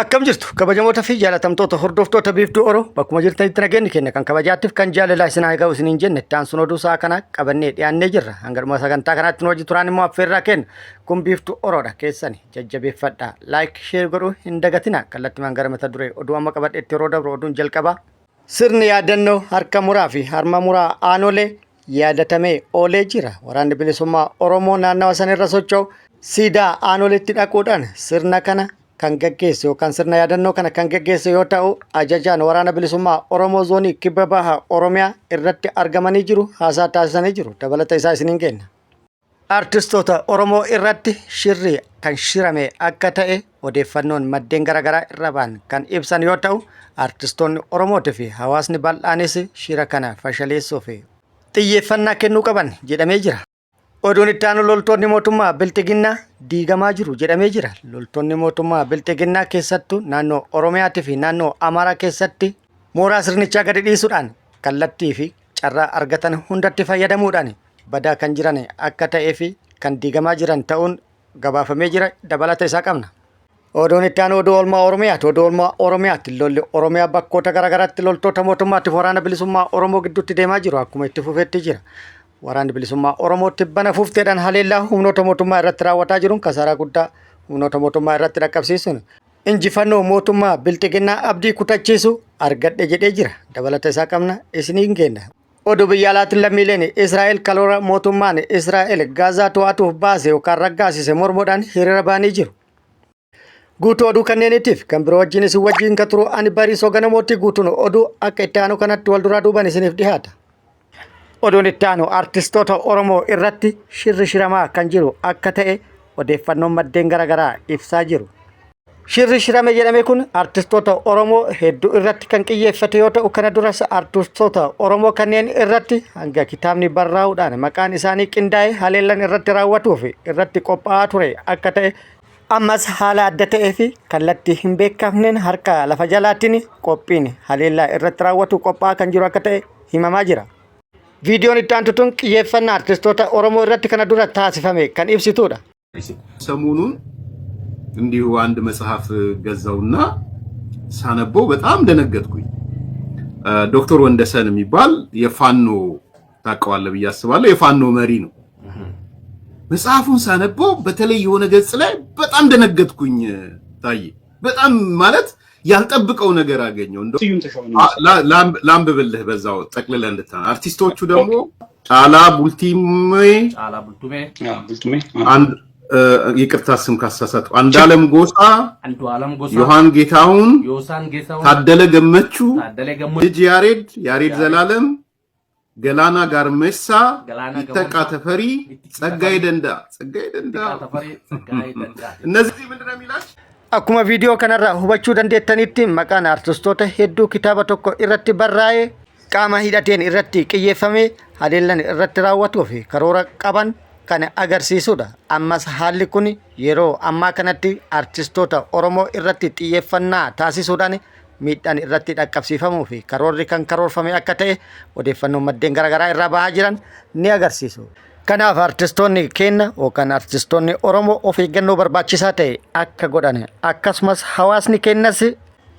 Akkam jirtu kabajamoota fi jaalatamtoota hordoftoota Biiftuu Oro, bakkuma jirtanitti nageenyi keenya kan kabajaattiif kan jaalalaa isin haa ga'u isiniin jenne. Itti aansuun oduu sa'a kanaa qabannee dhiyaannee jirra. Hanga dhuma sagantaa kanaatti nu wajji turaan immoo affeerraa kenna. Kun Biiftuu Oroodha, keessani jajjabeeffadha. Like, share godhuu hin dagatina. Kallattimaan gara mata duree oduu amma qabadheetti yeroo dabru, oduun jalqabaa. Sirni yaadannoo harka muraa fi harma muraa Aanolee yaadatamee oolee jira. Waraanni Bilisummaa Oromoo naannawa sanirra socho'u siidaa Aanoleetti dhaquudhaan sirna kana kan gaggeesse yookaan sirna yaadannoo kana kan gaggeesse yoo ta'u, ajajaan Waraana Bilisummaa Oromoo zoonii Kibba Baha Oromiyaa irratti argamanii jiru, haasaa taasisanii jiru. Dabalata isaa isiniin kenna. Artistoota Oromoo irratti shirri kan shirame akka ta'e odeeffannoon maddeen garaagaraa irra ba'an kan ibsan yoo ta'u, artistoonni Oromootii fi hawaasni bal'aanis shira kana fashaleessuuf xiyyeeffannaa kennuu qaban jedhamee jira. Oduun itti aanu, loltoonni mootummaa Bilxiginnaa diigamaa jiru jedhamee jira. Loltoonni mootummaa Bilxiginnaa keessattuu naannoo Oromiyaatii fi naannoo Amaaraa keessatti mooraa sirnichaa gadi dhiisuudhaan kallattii fi carraa argatan hundatti fayyadamuudhaan badaa kan jiran akka ta'ee fi kan diigamaa jiran ta'uun gabaafamee jira. Dabalata isaa qabna. Oduun itti aanu oduu oolmaa Oromiyaati. Oduu oolmaa Oromiyaatti lolli Oromiyaa bakkoota garaagaraatti loltoota mootummaatiif Waraana Bilisummaa Oromoo gidduutti deemaa jiru akkuma itti fufetti jira. Waraanni Bilisummaa Oromoo tibbana fufteedhaan haleellaa humnoota mootummaa irratti raawwataa jiruun kasaaraa guddaa humnoota mootummaa irratti dhaqqabsiisuun injifannoo mootummaa Bilxiginnaa abdii kutachiisu argadhe jedhee jira. Dabalata isaa qabna, isiniin kenna. Oduu biyya alaatiin, lammiileen Israa'el karoora mootummaan Israa'el Gaazaa to'atuuf baase yookaan raggaasise mormuudhaan hiriira ba'anii jiru. Guutuu oduu kanneeniitiif kan biroo wajjin isin wajjin kan turu ani Bariisoo Ganamootti. Guutuun oduu akka itti aanu kanatti wal duraa duuban isiniif dhiyaata. Oduun itti aanu, artistoota Oromoo irratti shirri shiramaa kan jiru akka ta'e odeeffannoon maddeen garaagaraa ibsaa jiru. Shirri shirame jedhame kun artistoota Oromoo hedduu irratti kan xiyyeeffate yoo ta'u, kana duras artistoota Oromoo kanneen irratti hanga kitaabni barraa'uudhaan maqaan isaanii qindaa'ee haleellan irratti raawwatuu fi irratti qophaa'aa ture akka ta'e, ammas haala adda ta'ee fi kallattii hin beekamneen harka lafa jalaatiin qophiin haleellaa irratti raawwatu qophaa'aa kan jiru akka ta'e himamaa jira. Viidiyoon itti aantu tun xiyyeeffannaa artistoota Oromoo irratti kana dura taasifame kan ibsitudha. ሰሞኑን እንዲሁ አንድ መጽሐፍ ገዛውና ሳነበው በጣም ደነገጥኩኝ። ዶክተር ወንደሰን የሚባል የፋኖ፣ ታውቀዋለህ ብዬ አስባለሁ፣ የፋኖ መሪ ነው። መጽሐፉን ሳነበው በተለይ የሆነ ገጽ ላይ በጣም ደነገጥኩኝ። ታዬ፣ በጣም ማለት ያልጠበቅከው ነገር አገኘው። እንደው ስዩም ተሾመ ላንብብልህ በዛው ጠቅልለህ እንድታ። አርቲስቶቹ ደግሞ ጫላ ቡልቲሜ፣ ጫላ ቡልቱሜ፣ ቡልቱሜ፣ አንድ፣ ይቅርታ ስም ካሳሳትኩ፣ አንዱዓለም ጎሳ፣ አንዱዓለም ጎሳ፣ ዮሐን ጌታሁን፣ ዮሳን ጌታሁን፣ ታደለ ገመቹ፣ ታደለ ገመቹ፣ ልጅ ያሬድ፣ ያሬድ ዘላለም፣ ገላና ጋርሜሳ፣ ገላና ኢተቃ ገርሜሳ፣ ተፈሪ፣ ኢተቃ ጸጋዬ ተፈሪ፣ ደንዳ፣ ጸጋዬ ደንዳ። ኢተቃ ተፈሪ፣ ጸጋዬ ደንዳ። እነዚህ ምንድን ነው የሚላቸው? Akkuma viidiyoo kanarraa hubachuu dandeettanitti, maqaan artistoota hedduu kitaaba tokko irratti barraa'ee qaama hidhateen irratti xiyyeeffamee haleellan irratti raawwatuu fi karoora qaban kan agarsiisudha. Ammas haalli kun yeroo ammaa kanatti artistoota Oromoo irratti xiyyeeffannaa taasisuudhaan miidhaan irratti dhaqqabsiifamuu fi karoorri kan karoorfame akka ta'e odeeffannoon maddeen garaagaraa irraa bahaa jiran ni agarsiisu. Kanaaf artistoonni keenya yookaan artistoonni Oromoo of eeggannoo barbaachisaa ta'e akka godhan, akkasumas hawaasni keenyas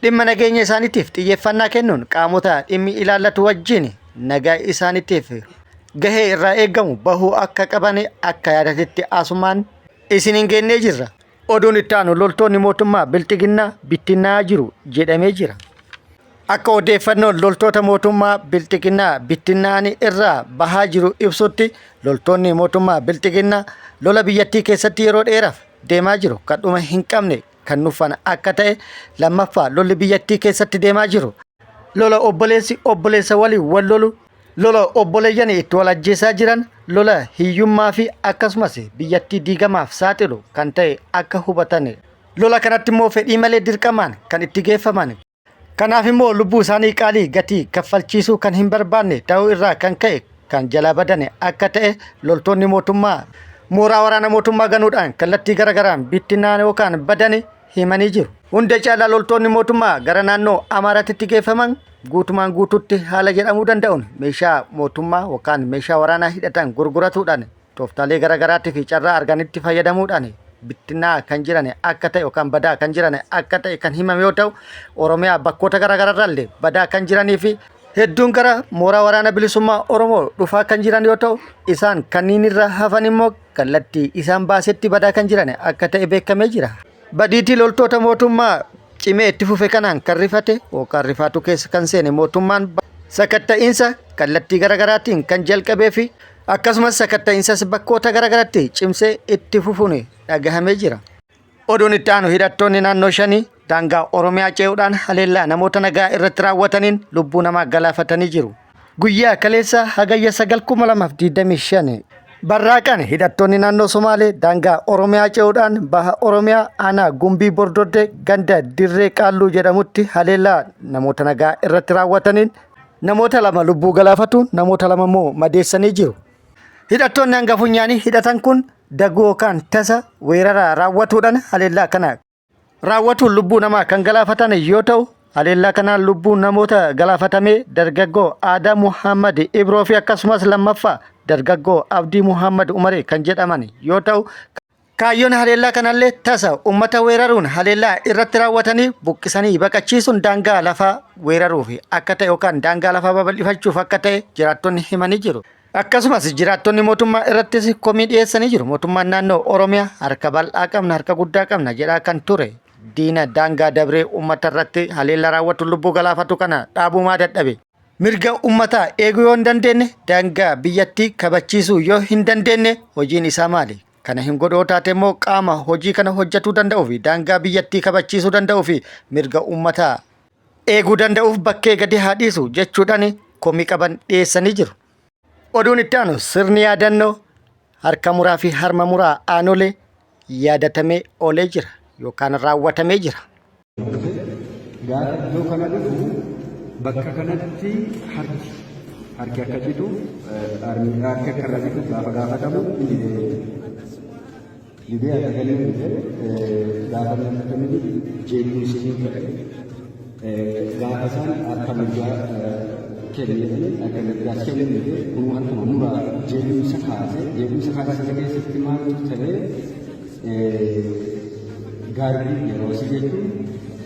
dhimma nageenya isaaniitiif xiyyeeffannaa kennuun qaamota dhimmi ilaallatu wajjin nagaa isaaniitiif gahee irraa eegamu bahuu akka qaban akka yaadatetti asumaan isin hin geennee jirra. Oduun itti aanu, loltoonni mootummaa Bilxiginnaa bittinnaa'aa jiru jedhamee jira. Akka odeeffannoon loltoota mootummaa Bilxiginnaa bittinnaa'anii irraa bahaa jiru ibsutti, loltoonni mootummaa Bilxiginnaa lola biyyattii keessatti yeroo dheeraaf deemaa jiru kan dhuma hin qabne kan nuffan akka ta'e, lammaffaa lolli biyyattii keessatti deemaa jiru lola obboleessi obboleessa waliin wal lolu, lola obboleeyyan itti wal ajjeesaa jiran, lola hiyyummaa fi akkasumas biyyattii diigamaaf saaxilu kan ta'e akka hubatan, lola kanatti immoo fedhii malee dirqamaan kan itti geeffaman, kanaaf immoo lubbuu isaanii qaalii gatii kaffalchiisuu kan hin barbaanne ta'uu irraa kan ka'e kan jalaa badane akka ta'e, loltoonni mootummaa mooraa waraana mootummaa ganuudhaan kallattii garagaraan bittinaan yookaan badane himanii jiru. Hunda caalaa loltoonni mootummaa gara naannoo Amaaraatti geeffaman guutumaan guututti haala jedhamuu danda'uun meeshaa mootummaa yookaan meeshaa waraanaa hidhatan gurguratuudhaan tooftaalee garaagaraatii fi carraa arganitti fayyadamuudhaan bittinnaa kan jiran akka ta'e yookaan badaa kan jiran akka ta'e kan himame yoo ta'u, Oromiyaa bakkoota garaagaraarraallee badaa kan jiranii fi hedduun gara mooraa waraana bilisummaa Oromoo dhufaa kan jiran yoo ta'u, isaan kanneen irraa hafan immoo kallattii isaan baasetti badaa kan jiran akka ta'e beekamee jira. Badiitii loltoota mootummaa cimee itti fufe kanaan kan rifate yookaan rifaatu keessa kan seene mootummaan sakatta'iinsa kallattii garaagaraatiin kan jalqabee fi akkasumas sakatta'iinsas bakkoota garaagaraatti cimsee itti fufuun dhagahamee jira. Oduun itti aanu hidhattoonni naannoo shanii daangaa Oromiyaa ce'uudhaan haleellaa namoota nagaa irratti raawwataniin lubbuu namaa galaafatanii jiru. Guyyaa kaleessa Hagayya 9, 2025 barraaqan hidhattoonni naannoo Somaalee daangaa Oromiyaa ce'uudhaan baha Oromiyaa aanaa Gumbii Bordoddee ganda Dirree Qaalluu jedhamutti haleellaa namoota nagaa irratti raawwataniin namoota lama lubbuu galaafatuun namoota lama immoo madeessanii jiru. Hidhattoonni hanga funyaanii hidhatan kun daguu yookaan tasa weerara raawwatuudhaan haleellaa kana raawwatuun lubbuu namaa kan galaafatan yoo ta'u, haleellaa kanaan lubbuu namoota galaafatamee dargaggoo Aadaa Muhammad Ibroo fi akkasumas lammaffaa dargaggoo Abdii Muhammad Umaree kan jedhaman yoo ta'u, kaayyoon haleellaa kanallee tasa uummata weeraruun haleellaa irratti raawwatanii buqqisanii baqachiisuun daangaa lafaa weeraruuf akka ta'e yookaan daangaa lafaa babal'ifachuuf akka ta'e jiraattonni himanii jiru. Akkasumas jiraattonni mootummaa irrattis komii dhiyeessanii jiru. Mootummaan naannoo Oromiyaa harka bal'aa qabna, harka guddaa qabna jedhaa kan ture diina daangaa dabree uummata irratti haleellaa raawwatu lubbuu galaafatu kana dhaabuu maa dadhabe? Mirga uummataa eeguu yoo hin dandeenye, daangaa biyyattii kabachiisuu yoo hin dandeenye hojiin isaa maali? Kana hin godhu yoo taate immoo qaama hojii kana hojjetuu danda'uu fi daangaa biyyattii kabachiisuu danda'uu fi mirga uummataa eeguu danda'uuf bakkee gadi haa dhiisu jechuudhaan komii qaban dhiyeessanii jiru. Oduun itti aanu sirni yaadannoo harka muraa fi harma muraa aanolee yaadatamee oolee jira yookaan raawwatamee jira. Gaafa iddoo kana dhufu bakka kanatti harki harki akka citu, harki akka irra citu gaafa gaafatamu inni didee didee harka kennuu didee. Gaafa inni harka kennuu didu jeequmsi ni ka'e. Gaafa isaan harka mirgaa kenni jedhanii harka mirgaas kennuu didee kunuu harkuma muraa jeequmsa kaase. Jeequmsa kaase sana keessatti maaltu ta'e? Gaardii yeroosii jechuun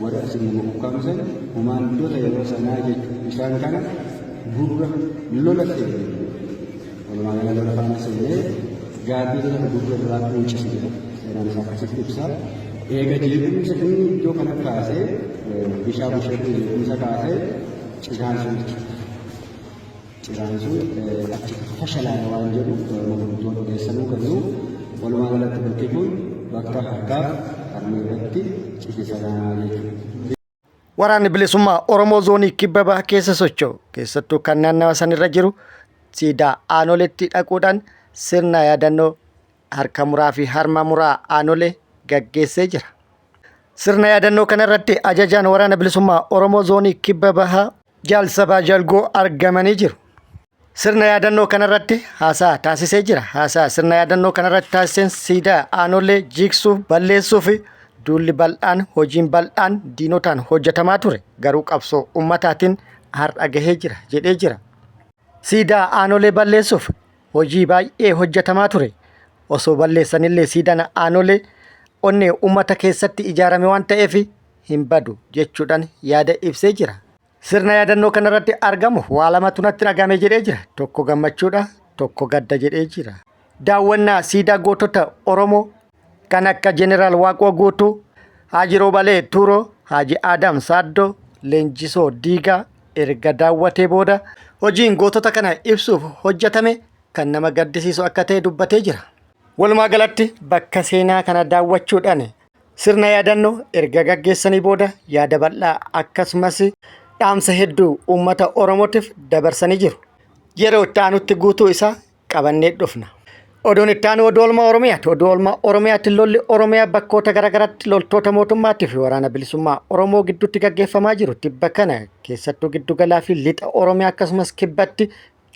warra isin nama ukkaamsan kumaandoota yeroo sanaa jechuudha. Isaan kana gurra lola seene. Walumaa gala lola faana seenee gaardii sana gurra irraa quucise jedha. Seenaan isaa akkasitti ibsa. Eega jeequmsa inni iddoo kana kaasee bishaa busheetu jeequmsa kaasee ciraan sun Ciraan sun achi fashalaa'e waan jedhu manguddoon odeessanuu kennu. Walumaa galatti bakki kun bakka harkaaf harmi irratti cite sanaa jechuudha. Waraanni Bilisummaa Oromoo Zoonii Kibba Bahaa keessa socho'u keessattuu kan naannawa sanirra jiru siidaa Aanoleetti dhaquudhaan sirna yaadannoo harka muraa fi harma muraa Aanolee gaggeessee jira. Sirna yaadannoo kanarratti ajajaan Waraana Bilisummaa Oromoo Zoonii Kibba Bahaa Jaal Sabaa Jalgoo argamanii jiru. Sirna yaadannoo kanarratti haasaa taasisee jira. Haasaa sirna yaadannoo kanarratti taasiseen siidaa Aanolee jiigsuuf balleessuu fi duulli bal'aan hojiin bal'aan diinotaan hojjetamaa ture. Garuu qabsoo ummataatiin har'a gahee jira jedhee jira. Siidaa Aanolee balleessuuf hojii baay'ee hojjetamaa ture. Osoo balleessanillee siidaan Aanolee onnee ummata keessatti ijaarame waan ta'eef hin badu jechuudhaan yaada ibsee jira. Sirna yaadannoo kanarratti argamu waa lamatu natti dhagahame jedhee jira. Tokko gammachuudha, tokko gadda jedhee jira. Daawwannaa siidaa gootota Oromoo kan akka Jeneraal Waaqoo Guutuu, Haaji Roobalee Tuuroo, Haaji Aadam Saaddoo, Leenjisoo Diigaa erga daawwatee booda hojiin gootota kana ibsuuf hojjetame kan nama gaddisiisu akka ta'e dubbatee jira. Walumaa galatti bakka seenaa kana daawwachuudhaan Sirna yaadannoo erga gaggeessanii booda yaada bal'aa akkasumas dhaamsa hedduu uummata Oromootiif dabarsanii jiru. Yeroo itti aanutti guutuu isaa qabannee dhufna. Oduun itti aanu oduu oolmaa Oromiyaati. Oduu oolmaa Oromiyaatti lolli Oromiyaa bakkoota garaagaraatti loltoota mootummaatii fi waraana bilisummaa Oromoo gidduutti gaggeeffamaa jiru. Tibba kana keessattuu giddugalaa fi lixa Oromiyaa akkasumas kibbatti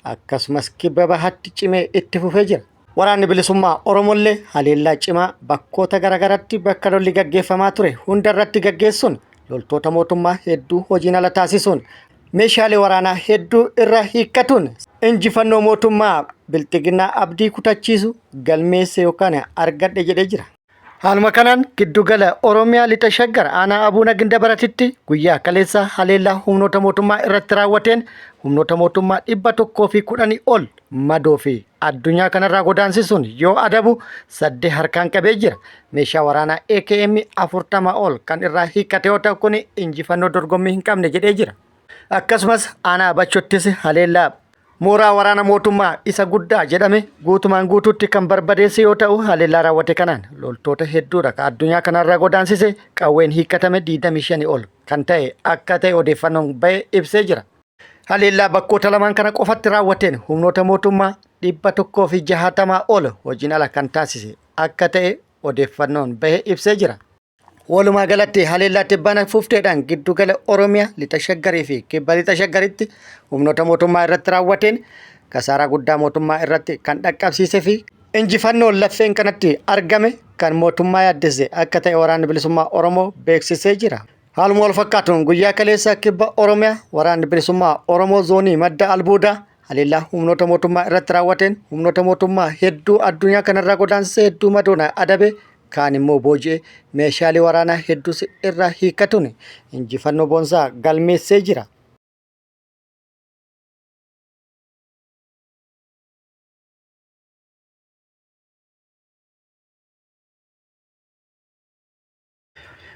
akkasumas kibba bahatti cimee itti fufee jira. Waraanni bilisummaa Oromollee haleellaa cimaa bakkoota garaagaratti bakka lolli gaggeeffamaa ture hundarratti gaggeessuun loltoota mootummaa hedduu hojiin ala taasisuun meeshaalee waraanaa hedduu irra hiikkatuun injifannoo mootummaa bilxiginnaa abdii kutachiisu galmeesse yookaan argadhe jedhee jira. Haaluma kanaan giddugala Oromiyaa lixa Shaggar aanaa Abuuna Gindabaratitti guyyaa kaleessa haleellaa humnoota mootummaa irratti raawwateen humnoota mootummaa 110 ol madoo fi addunyaa kanarraa godaansisuun yoo adabu sadde harkaan qabee jira. Meeshaa waraanaa AKM 40 ol kan irraa hiikkate yoo ta'u kun injifannoo dorgommii hin qabne jedhee jira. Akkasumas aanaa Bachottis haleellaa mooraa waraana mootummaa isa guddaa jedhame guutumaan guutuutti kan barbadeesse yoo ta'u haleellaa raawwate kanaan loltoota hedduudha kan addunyaa kanarraa godaansise qawween hiikkatame 25 ol kan ta'e akka ta'e odeeffannoon ba'e ibsee jira. Haleellaa bakkoota lamaan kana qofatti raawwateen humnoota mootummaa 160 ol hojiin ala kan taasise akka ta'e odeeffannoon bahe ibsee jira. Walumaa galatti haleellaa tibbana fufteedhaan giddugala Oromiyaa lixa Shaggarii fi kibba lixa Shaggaritti humnoota mootummaa irratti raawwateen kasaaraa guddaa mootummaa irratti kan dhaqqabsiise fi injifannoon laffeen kanatti argame kan mootummaa yaaddesse akka ta'e waraanni bilisummaa Oromoo beeksisee jira. Haaluma wal fakkaatuun guyyaa kaleessa kibba Oromiyaa waraanni bilisummaa Oromoo zoonii madda albuudaa haleellaa humnoota mootummaa irratti raawwateen humnoota mootummaa hedduu addunyaa kanarraa godaansise hedduu madoona adabe kaan immoo booji'e meeshaalee waraanaa hedduus irraa hiikkatuun injifannoo boonsaa galmeessee jira.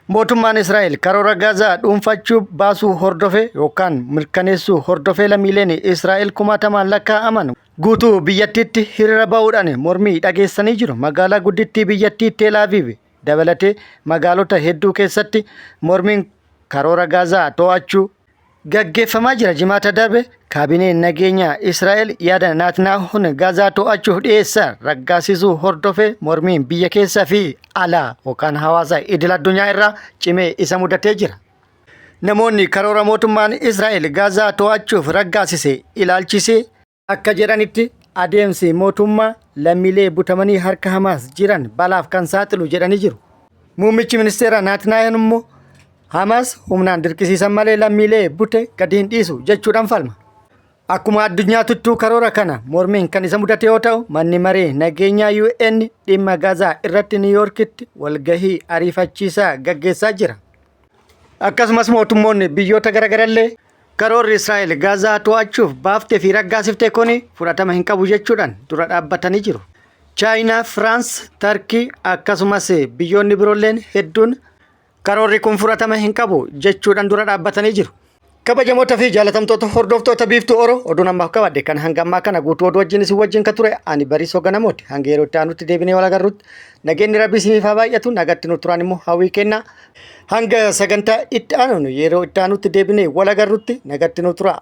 Mootummaan Israa'el karoora Gaazaa dhuunfachuu baasuu hordofe yookaan mirkaneessuu hordofee lammiileen Israa'el kumaatamaan lakkaa'aman guutuu biyyattiitti hiriira ba'uudhaan mormii dhageessanii jiru. Magaalaa guddittii biyyattii Teel Aviv dabalatee magaalota hedduu keessatti mormiin karoora Gaazaa to'achuu gaggeeffamaa jira. Jimaata darbe kaabineen nageenyaa Israa'el yaada Naatnaahuun Gaazaa to'achuuf dhiyeessan raggaasisuu hordofee mormiin biyya keessa fi alaa yookaan hawaasa idil addunyaa irraa cimee isa mudatee jira. Namoonni karoora mootummaan Israa'el Gaazaa to'achuuf raggaasise ilaalchisee akka jedhanitti adeemsi mootummaa lammiilee butamanii harka Hamaas jiran balaaf kan saaxilu jedhanii jiru. Muummichi ministeera Naatnaa'el immoo Hamaas humnaan dirqisiisan malee lammiilee bute gadi hin dhiisu jechuudhaan falma. Akkuma addunyaatuttuu karoora kana mormiin kan isa mudate yoo ta'u manni maree nageenyaa UN dhimma Gaazaa irratti Niiwuyoorkitti walgahii ariifachiisaa gaggeessaa jira. Akkasumas mootummoonni biyyoota garaagarallee karoorri Israa'el Gaazaa to'achuuf baaftee fi raggaasifte kun fudhatama hin qabu jechuudhaan dura dhaabbatanii jiru. Chaayinaa, Firaans, Tarkii akkasumas biyyoonni biroolleen hedduun karoorri kun fudhatama hin qabu jechuudhaan dura dhaabbatanii jiru. Kabajamoota fi jaalatamtoota hordoftoota Biiftuu Oro oduun ammaaf qabadhe kan hanga ammaa kana guutuu oduu wajjin isin wajjin kan ture ani Bariisoo Ganamooti. Hanga yeroo itti aanutti deebinee wal agarrutti nageenyi Rabbii isiniif haa baay'atu nagatti nu turaan immoo hawwii kenna. Hanga sagantaa itti aanuun yeroo itti aanutti deebinee wal agarrutti nagatti nu tura.